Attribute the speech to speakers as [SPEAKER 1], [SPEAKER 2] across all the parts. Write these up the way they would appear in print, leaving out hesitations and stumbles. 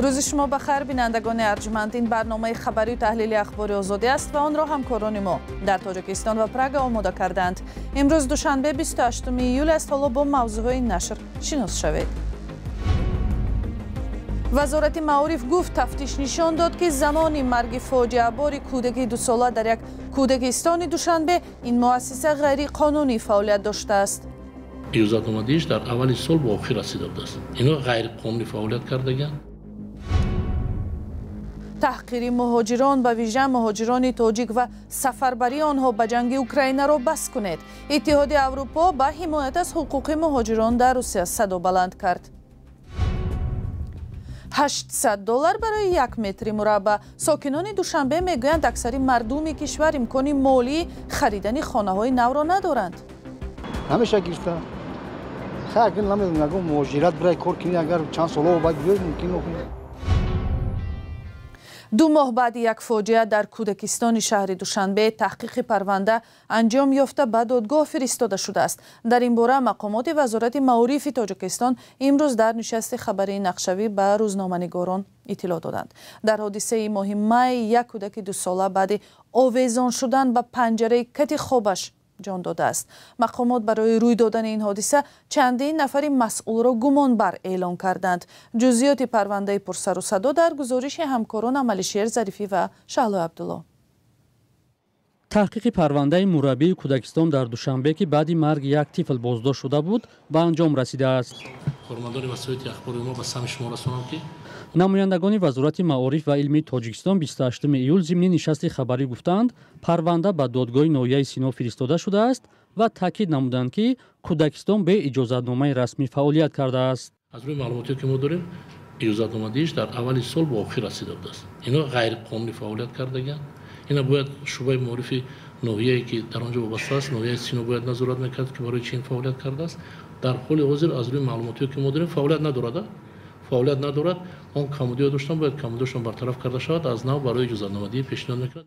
[SPEAKER 1] Рӯзи шумо ба хайр, бинандагони арҷманд. Ин барномаи хабарию таҳлили Ахбори Озодӣ аст ва онро ҳамкорони мо дар Тоҷикистон ва Прага омода кардаанд. Имрӯз душанбе, 28 июл аст. Ҳоло бо мавзӯъҳои нашр шинос шавед. Вазорати маориф гуфт, тафтиш нишон дод, ки замони марги фоҷиабори кӯдаки дусола дар як кӯдакистони Душанбе ин муассиса ғайриқонунӣ фаъолият доштааст.
[SPEAKER 2] Иҷозатномадиҳиш дар аввали сол ба охир расида будааст. Ино ғайриқонунӣ фаъолият кардагианд.
[SPEAKER 1] Таҳқири муҳоҷирон, ба вижа муҳоҷирони тоҷик, ва сафарбарии онҳо ба ҷанги Украинаро бас кунед. Иттиҳоди Аврупо ба ҳимоят аз ҳуқуқи муҳоҷирон дар Русия садо баланд кард. $800 барои як метри мураббаъ. Сокинони Душанбе мегӯянд, аксари мардуми кишвар имкони молии харидани хонаҳои навро надоранд.
[SPEAKER 3] Ҳамеша гирифта. Хайр, намедонам, ягон муҳоҷират бирай кор кунӣ, агар чанд солҳо баъд биёй, мумкин.
[SPEAKER 1] 2 моҳ баъди як фоҷиа дар кӯдакистони шаҳри Душанбе таҳқиқи парванда анҷом ёфта, ба додгоҳ фиристода шудааст. Дар ин бора мақомоти Вазорати маорифи Тоҷикистон имрӯз дар нишасти хабарии нақшавӣ ба рӯзноманигорон иттилоъ доданд. Дар ҳодисаи моҳи май як кӯдаки дусола баъди овезон шудан ба панҷараи кати хобаш ҷон додааст. Мақомот барои рӯй додани ин ҳодиса чандин нафари масъулро гумонбар эълон карданд. Ҷузъиёти парвандаи пурсару садо дар гузориши ҳамкорон Амалишер Зарифӣ ва Шаҳло Абдулло.
[SPEAKER 4] Таҳқиқи парвандаи мураббии кӯдакистон дар Душанбе, ки баъди марги як тифл боздошт шуда буд, ба анҷом расидааст.
[SPEAKER 2] Кормандони васоити ахбори мо ба самъи шумо расонам, ки
[SPEAKER 4] намояндагони Вазорати маориф ва илмии Тоҷикистон 28 июл зимни нишасти хабарӣ гуфтанд, парванда ба додгоҳи ноҳияи Сино фиристода шудааст ва таъкид намуданд, ки кӯдакистон бе иҷозатномаи расмӣ фаъолият кардааст.
[SPEAKER 2] Аз рӯи маълумоте, ки мо дорем, иҷозатномадиҳиш дар аввали сол ба охир расида будааст. Ино ғайриқонунӣ фаъолият кардагианд. Ина бояд шӯъбаи маорифи ноҳияе, ки дар он ҷо вобаста аст, ноҳияи Сино, бояд назорат мекард, ки барои чӣ ин фаъолият кардааст. Дар ҳоли ҳозир, аз рӯи маълумоте, ки мо дорем, фаъолият надорад. Он камбудиҳо доштан, бояд камбудиҳошон бартараф карда шавад, аз нав барои иҷозатномадиҳӣ пешниҳод мекунад.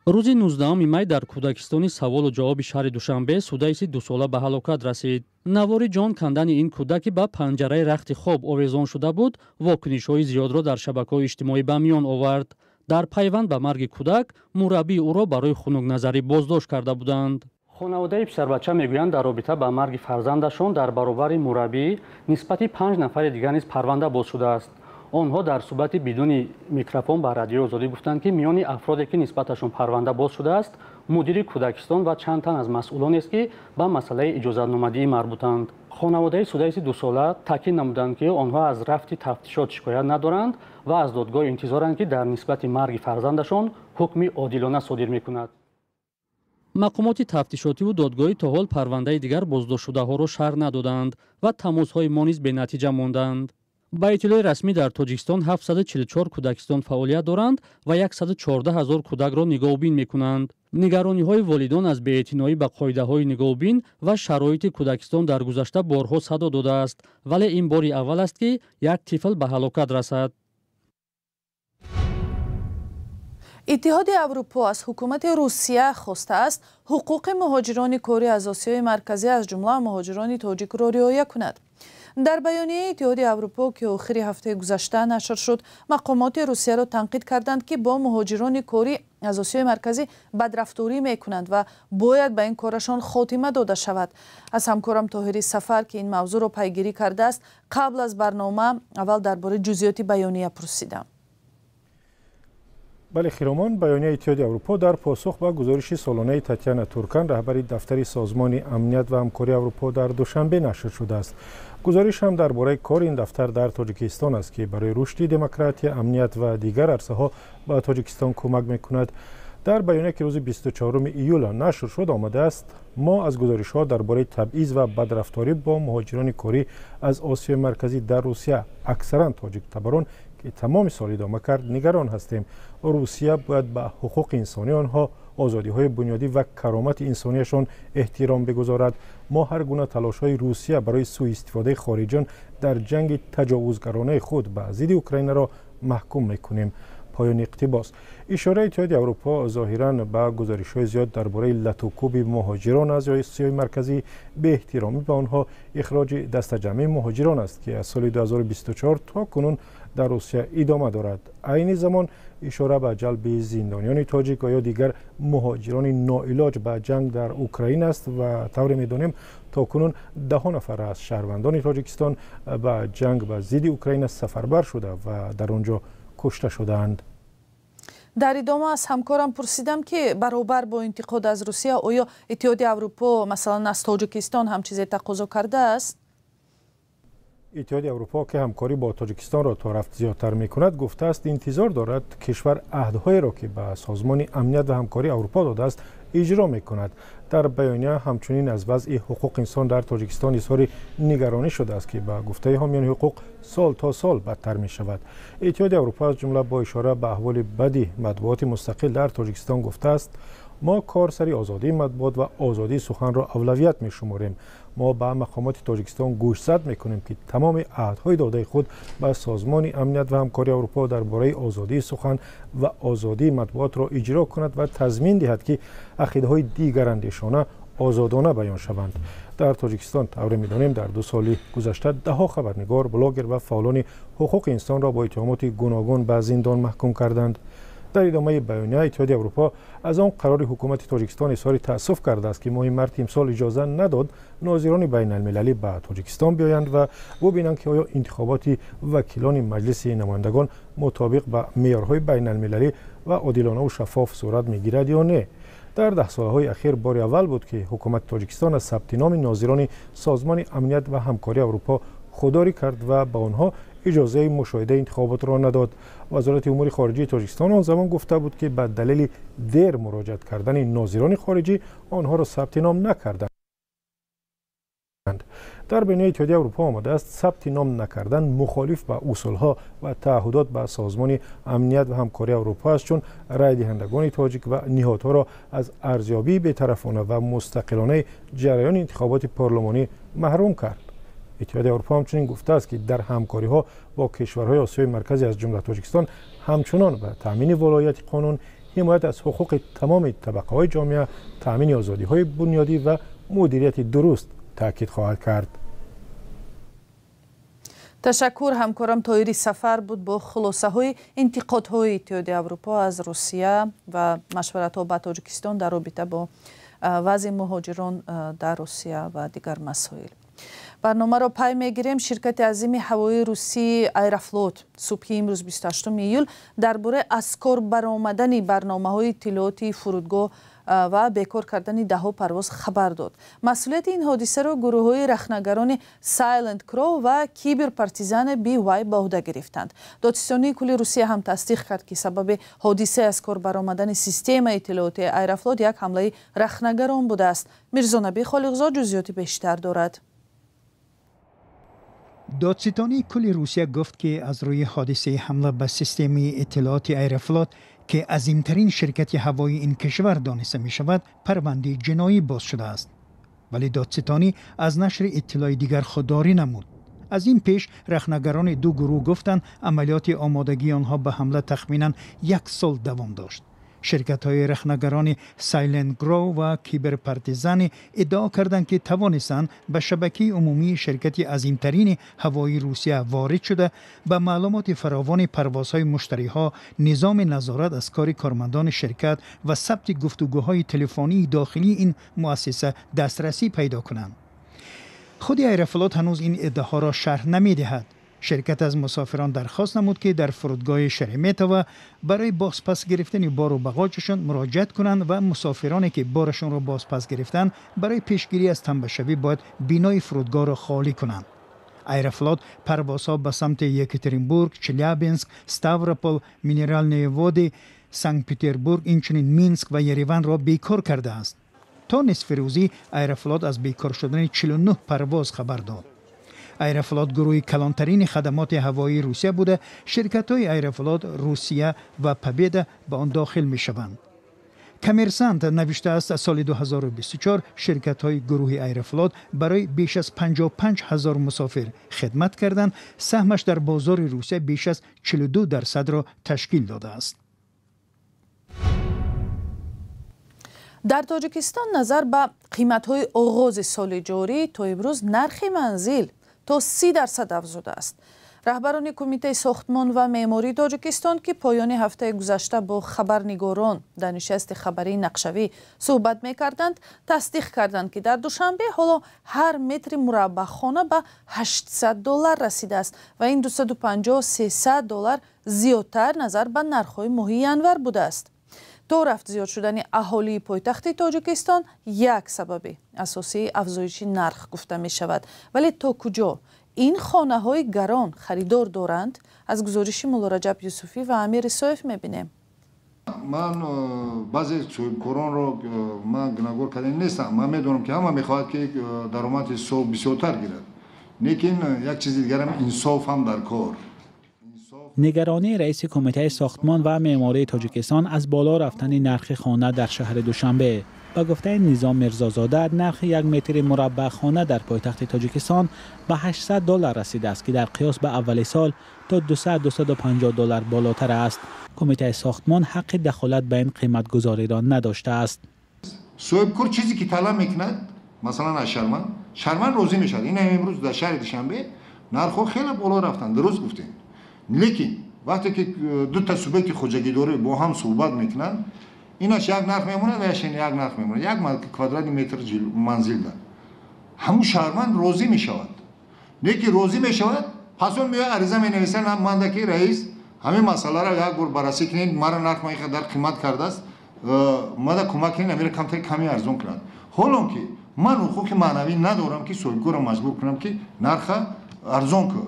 [SPEAKER 4] Рӯзи 19 май дар кӯдакистони саволу ҷавоби шаҳри Душанбе судаиси дусола ба ҳалокат расид. Навори ҷон кандани ин кӯдак, ки ба панҷараи рахти хоб овезон шуда буд, вокунишҳои зиёдро дар шабакаҳои иҷтимоӣ ба миён овард. Дар пайванд ба марги кӯдак мураббии ӯро барои хунукназарӣ боздошт карда буданд. Хонаводаи писарбача мегӯянд, дар робита ба марги фарзандашон дар баробари мураббӣ нисбати панҷ нафари дигар низ парванда боз шудааст. Онҳо дар суҳбати бидуни микрофон ба Радиои Озодӣ гуфтанд, ки миёни афроде, ки нисбаташон парванда боз шудааст, мудири кӯдакистон ва чанд тан аз масъулонест, ки ба масъалаи иҷозатномадиҳӣ марбутанд. Хонаводаи судаиси дусола таъкид намуданд, ки онҳо аз рафти тафтишот шикоят надоранд ва аз додгоҳ интизоранд, ки дар нисбати марги фарзандашон ҳукми одилона содир мекунад. Мақомоти тафтишотиву додгоҳӣ то ҳол парвандаи дигар боздоштшудаҳоро шарҳ надоданд ва тамосҳои мо низ бенатиҷа монданд. Ба иттилои расмӣ, дар Тоҷикистон 744 кӯдакистон фаъолият доранд ва 114 ҳазор кӯдакро нигоҳубин мекунанд. Нигарониҳои волидон аз беэътиноӣ ба қоидаҳои нигоҳубин ва шароити кӯдакистон дар гузашта борҳо садо додааст, вале ин бори аввал аст, ки як тифл ба ҳалокат расад.
[SPEAKER 1] Иттиҳоди Аврупо аз ҳукумати Русия хостааст, ҳуқуқи муҳоҷирони корӣ аз Осиёи Марказӣ, аз ҷумла муҳоҷирони тоҷикро, риоя кунад. Дар баёнияи Иттиҳоди Аврупо, ки охири ҳафтаи гузашта нашр шуд, мақомоти Русияро танқид карданд, ки бо муҳоҷирони корӣ аз Осиёи Марказӣ бадрафторӣ мекунанд ва бояд ба ин корашон хотима дода шавад. Аз ҳамкорам Тоҳири Сафар, ки ин мавзӯъро пайгирӣ кардааст, қабл аз барнома аввал дар бораи ҷузъиёти баёния пурсидам.
[SPEAKER 5] Бале, Хиромон, баёнияи Иттиҳоди Аврупо дар посух ба гузориши солонаи Татяна Туркан, раҳбари дафтари Созмони амният ва ҳамкории Аврупо, дар Душанбе нашр шудааст. Гузориш ҳам дар бораи кори ин дафтар дар Тоҷикистон аст, ки барои рушди демократия, амният ва дигар арсаҳо ба Тоҷикистон кӯмак мекунад. Дар баёния, ки рӯзи 24 июл нашр шуд, омадааст: мо аз гузоришҳо дар бораи табъиз ва бадрафторӣ бо муҳоҷирони корӣ аз Осиёи Марказӣ дар Русия, аксаран тоҷиктабарон, ки тамоми сол идома кард, нигарон ҳастем. Русия бояд ба ҳуқуқи инсонии онҳо, озодиҳои бунёдӣ ва каромати инсонияшон эҳтиром бигузорад. Мо ҳар гуна талошҳои Русия барои сӯистифодаи хориҷиён дар ҷанги таҷовузгаронаи худ ба зидди Украинаро маҳкум мекунем. Поёни иқтибос. Ишораи Иттиҳоди Аврупо зоҳиран ба гузоришҳои зиёд дар бораи латукӯби муҳоҷирон аз Осиёи Марказӣ, беэҳтиромӣ ба онҳо, ихроҷи дастаҷамъии муҳоҷирон аст, ки аз соли 2024 то кунун Дар Русия идома дорад. Айни замон ишора ба ҷалби зиндониёни тоҷик ва ё дигар муҳоҷирони ноилоҷ ба ҷанг дар Украина аст ва тавре медонем, то кунун даҳо нафар аз шаҳрвандони Тоҷикистон ба ҷанг ба зидди Украина сафарбар шуда ва дар он ҷо кушта шудаанд.
[SPEAKER 1] Дар идома аз ҳамкорам пурсидам, ки баробар бо интиқод аз Русия, оё Иттиҳоди Аврупо, масалан, аз Тоҷикистон ҳам чизе тақозо кардааст?
[SPEAKER 5] Иттиҳоди Аврупо, ки ҳамкорӣ бо Тоҷикистонро то рафт зиёдтар мекунад, гуфтааст, интизор дорад кишвар аҳдҳоеро, ки ба Созмони Амният ва Ҳамкории Аврупо додааст, иҷро мекунад. Дар баёния ҳамчунин аз вазъи ҳуқуқ инсон дар Тоҷикистон изҳори нигаронӣ шудааст, ки ба гуфтаи ҳомиёни ҳуқуқ сол то сол бадтар мешавад. Иттиҳоди Аврупо аз ҷумла бо ишора ба аҳволи бади матбуоти мустақил дар Тоҷикистон гуфтааст: мо кор сари озодии матбуот ва озодии суханро авлавият мешуморем. Мо ба мақомоти Тоҷикистон гӯшзад мекунем, ки тамоми аҳдҳои додаи худ ба Созмони Амният ва Ҳамкории Аврупо дар бораи озодии сухан ва озодии матбуотро иҷро кунад ва тазмин диҳад, ки ақидаҳои дигарандешона озодона баён шаванд. Дар Тоҷикистон, тавре медонем, дар 2 соли гузашта даҳҳо хабарнигор, блогер ва фаъолони ҳуқуқи инсонро бо иттиҳомоти гуногун ба зиндон маҳкум карданд. Дар идомаи баёния Иттиҳоди Аврупо аз он қарори ҳукумати Тоҷикистон изҳори таассуф кардааст, ки моҳи марти имсол иҷоза надод нозирони байналмилалӣ ба Тоҷикистон биёянд ва бубинанд, ки оё интихоботи вакилони Маҷлиси намояндагон мутобиқ ба меъёрҳои байналмилалӣ ва одилонаву шаффоф сурат мегирад ё не. Дар даҳсолаҳои ахир бори аввал буд, ки ҳукумати Тоҷикистон аз сабти номи нозирони Созмони Амният ва Ҳамкории Аврупо худдорӣ кард ва ба онҳо иҷозаи мушоҳидаи интихоботро надод. Вазорати умури хориҷии Тоҷикистон он замон гуфта буд, ки ба далели дер муроҷиат кардани нозирони хориҷӣ онҳоро сабти ном накарданд. Дар баёнияи Иттиҳоди Аврупо омадааст, сабти ном накардан мухолиф ба усулҳо ва таъҳудот ба Созмони Амният ва Ҳамкории Аврупо аст, чун райдиҳандагони тоҷик ва ниҳодҳоро аз арзёбии бетарафона ва мустақилонаи ҷараёни интихоботи парлумонӣ маҳрум кард. Иттиҳоди Аврупо ҳамчунин гуфтааст, ки дар ҳамкориҳо бо кишварҳои Осиёи Марказӣ, аз ҷумла Тоҷикистон, ҳамчунон ба таъмини волоияти қонун, ҳимоят аз ҳуқуқи тамоми табақаҳои ҷомеа, таъмини озодиҳои бунёдӣ ва мудирияти дуруст таъкид хоҳад кард.
[SPEAKER 1] Ташаккур. Ҳамкорам Тоири Сафар буд бо хулосаҳои интиқодҳои Иттиҳоди Аврупо аз Русия ва машваратҳо ба Тоҷикистон дар робита бо вазъи муҳоҷирон дар Русия ва дигар масоил. Барномаро пай мегирем. Ширкати азими ҳавоии русии Аэрофлот субҳи имрӯз, 28 июл, дар бораи аз кор баромадани барномаҳои иттилоотии фурудгоҳ ва бекор кардани даҳҳо парвоз хабар дод. Масъулияти ин ҳодисаро гурӯҳҳои рахнагарони Silent Crow ва Киберпартизани BY ба ӯҳда гирифтанд. Додситонии кулли Русия ҳам тасдиқ кард, ки сабаби ҳодисаи аз кор баромадани системаи иттилоотии Аэрофлот як ҳамлаи рахнагарон будааст. Мирзонабӣ Холиқзод ҷузъиёти бештар дорад.
[SPEAKER 6] Додситонии кулли Русия гуфт, ки аз рӯи ҳодисаи ҳамла ба системаи иттилооти Аэрофлот, ки азимтарин ширкати ҳавоии ин кишвар дониста мешавад, парвандаи ҷиноӣ боз шудааст. Вале додситонӣ аз нашри иттилои дигар худдорӣ намуд. Аз ин пеш рахнагарони ду гурӯҳ гуфтанд, амалиёти омодагии онҳо ба ҳамла тахминан як сол давом дошт. Ширкатҳои рахнагарони Silent Crow ва Киберпартизани иддао карданд, ки тавонистанд ба шабакаи умумии ширкати азимтарини ҳавоии Русия ворид шуда, ба маълумоти фаровони парвозҳои муштариҳо, низоми назорат аз кори кормандони ширкат ва сабти гуфтугӯҳои телефонии дохилии ин муассиса дастрасӣ пайдо кунанд. Худи Аэрофлот ҳанӯз ин иддаоҳоро шарҳ намедиҳад. Ширкат аз мусофирон дархост намуд, ки дар фурудгоҳи Шереметьево барои бозпас гирифтани бору бағоҷашон муроҷиат кунанд ва мусофироне, ки борашонро бозпас гирифтанд, барои пешгирӣ аз тамбашавӣ бояд бинои фурудгоҳро холӣ кунанд. Аэрофлот парвозҳо ба самти Екатеринбург, Челябинск, Ставропол, Минеральные Воды, Санкт-Петербург, инчунин Минск ва Ереванро бекор кардааст. То нисфирӯзӣ Аэрофлот аз бекор шудани 49 парвоз хабар дод. Аэрофлот гурӯҳи калонтарини хадамоти ҳавоии Русия буда, ширкатҳои Аэрофлот, Русия ва Победа ба он дохил мешаванд. Коммерсант навиштааст, аз соли 2024 ширкатҳои гурӯҳи Аэрофлот барои беш аз 55 ҳазор мусофир хидмат карданд, саҳмаш дар бозори Русия беш аз 42%-ро ташкил додааст.
[SPEAKER 1] Дар Тоҷикистон назар ба қиматҳои оғози соли ҷорӣ то имрӯз нархи манзил то 30% афзудааст. Раҳбарони Кумитаи сохтмон ва меъмории Тоҷикистон, ки поёни ҳафтаи гузашта бо хабарнигорон дар нишасти хабарии нақшавӣ суҳбат мекарданд, тасдиқ карданд, ки дар Душанбе ҳоло ҳар метри мураббаъ хона ба $800 расидааст ва ин 250-300 доллар зиёдтар назар ба нархҳои моҳи январ будааст. То рафт зиёд шудани аҳолии пойтахти Тоҷикистон як сабаби асосии афзоиши нарх гуфта мешавад. Вале то куҷо ин хонаҳои гарон харидор доранд, аз гузориши Муллораҷаб Юсуфӣ ва Амир Исоев мебинем.
[SPEAKER 7] Ман баъзе соҳибкоронро ман гунаҳгор кардан нестам. Ман медонам, ки ҳама мехоҳад, ки даромади сол бисёртар гирад, лекин як чизи дигарам инсоф ҳам дар кор.
[SPEAKER 8] Нигаронии раиси Кумитаи сохтмон ва меъмории Тоҷикистон аз боло рафтани нархи хона дар шаҳри Душанбе. Ба гуфтаи Низом Мирзозода, нархи як метри мураббаъ хона дар пойтахти Тоҷикистон ба $800 расидааст, ки дар қиёс ба аввали сол то 200-250 доллар болотар аст. Кумитаи сохтмон ҳаққи дахолат ба ин қиматгузориро надоштааст.
[SPEAKER 7] Соҳибкор чизе ки талаб мекунад, масалан аз шарманд, шарманд розӣ мешавад. Ин имрӯз дар шаҳри Душанбе нархҳо хеле боло рафтанд, дуруст гуфтем. Лекин вақте ки ду та субъекти хоҷагидорӣ бо ҳам суҳбат мекунанд, инаш як нарх мемонад ва як нарх мемонад, як квадрати метр манзилда ҳамун шаҳрванд розӣ мешавад. Лекин розӣ мешавад, пас он меояд ариза менависад манда, ки раис, ҳамин масъаларо як бор баррасӣ кунед, мара нарх ма инқадар қимат кардааст, мада кӯмак кунед, амира камтар ками арзон кунад. Ҳолон ки ман ҳуқуқи маънавӣ надорам, ки соҳибкорро маҷбур кунам, ки нарха арзон кун.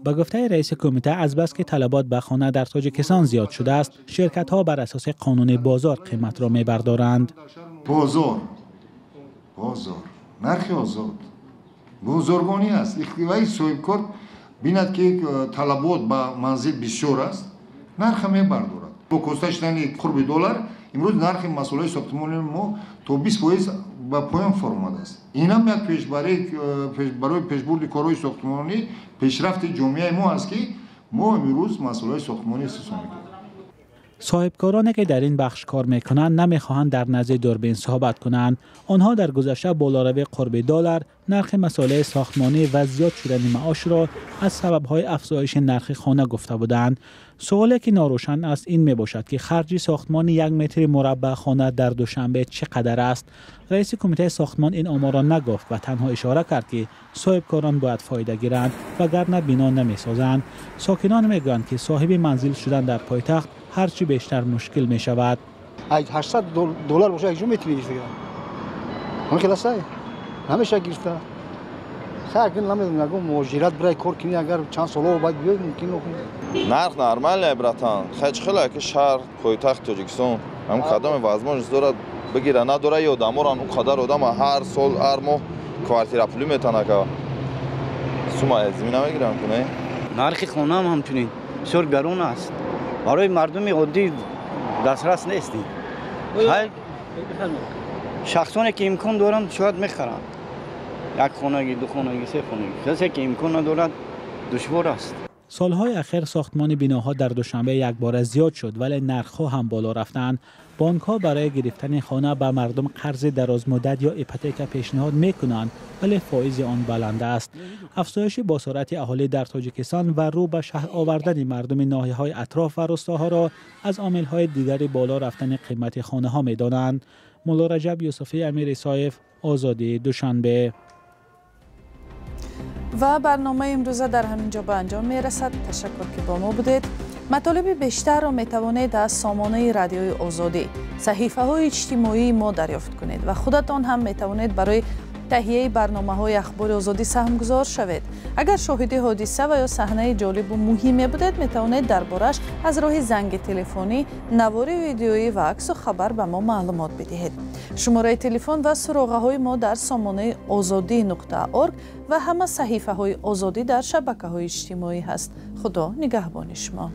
[SPEAKER 8] Ба гуфтаи раиси кумита, азбаски талабот ба хона дар Тоҷикистон зиёд шудааст, ширкатҳо бар асоси қонуни бозор қиматро мебардоранд.
[SPEAKER 7] Бозор, нархи озод бозоргонӣ аст. Вай соҳибкор бинад, ки талабот ба манзил бисёр аст, нарха мебардорад. Бо коста шудани қурби доллар имрӯз нархи масъулаи сохтмонии мо то 20% ба поён фаромадааст. Инам як барои пешбурди корҳои сохтмонӣ, пешрафти ҷомеаи мо аст, ки мо имрӯз масъулаи сохтмонӣ истеҳсол мекунем.
[SPEAKER 8] Соҳибкороне ки дар ин бахш кор мекунанд, намехоҳанд дар назди дурбин суҳбат кунанд. Онҳо дар гузашта болоравии қурби доллар, нархи масолеҳи сохтмонӣ ва зиёд шудани маошро аз сабабҳои афзоиши нархи хона гуфта буданд. Суоле ки норӯшан аст, ин мебошад, ки харҷи сохтмони як метри мураббаъ хона дар Душанбе чӣ қадар аст. Раиси Кумитаи сохтмон ин оморро нагуфт ва танҳо ишора кард, ки соҳибкорон бояд фоида гиранд, вагарна бино намесозанд. Сокинон мегӯянд, ки соҳиби манзил шудан дар пойтахт ҳарчи бештар мушкил мешавад.
[SPEAKER 3] $800 боша, якҷо метавонӣ гирифта. Ҳамин хел аст, ҳамеша гирифта. Хайр, намедонам, ягон муҳоҷират бирай кор кунӣ, агар чанд солҳо баъд биёй, мумкин.
[SPEAKER 9] Нарх нормальный, братан. Хай хеле ки шаҳр, пойтахт Тоҷикистон, ҳам кадоме возможность дорад бигира, надора, ё одаморан он қадар одам ҳар сол, ҳар моҳ квартира пулӣ метана, ка сума замина мегирам куне.
[SPEAKER 10] Нархи хонаам ҳамчунин бисёр гарон аст. Барои мардуми оддӣ дастрас нест. Шахсоне ки имкон доранд, шояд мехаранд. Як хонаги, ду хонаги, се хонаги. Касе ки имкон надорад, душвор аст.
[SPEAKER 8] Солҳои ахир сохтмони биноҳо дар Душанбе якбора зиёд шуд, вале нархҳо ҳам боло рафтанд. Бонкҳо барои гирифтани хона ба мардум қарзи дарозмуддат ё ипотека пешниҳод мекунанд, вале фоизи он баланд аст. Афзоиши босуръати аҳолӣ дар Тоҷикистон ва рӯ ба шаҳр овардани мардуми ноҳияҳои атроф ва рустоҳоро аз омилҳои дигари боло рафтани қимати хонаҳо медонанд. Муллораҷаб Юсуфӣ, Амир Исоев, Озодӣ, Душанбе.
[SPEAKER 1] Ва барномаи имрӯза дар ҳамин ҷо ба анҷом мерасад. Ташаккур, ки бо мо будед. Матолиби бештарро метавонед аз сомонаи Радиои Озодӣ, саҳифаҳои иҷтимоии мо дарёфт кунед ва худатон ҳам метавонед барои таҳияи барномаҳои Ахбори Озодӣ саҳмгузор шавед. Агар шоҳиди ҳодиса ва ё саҳнаи ҷолибу муҳиме будед, метавонед дар бораш аз роҳи занги телефонӣ, навори видеоӣ ва аксу хабар ба мо маълумот бидиҳед. Шумораи телефон ва суроғаҳои мо дар сомонаи озодӣ.орг ва ҳама саҳифаҳои Озодӣ дар шабакаҳои иҷтимоӣ ҳаст. Худо нигаҳбони шумо.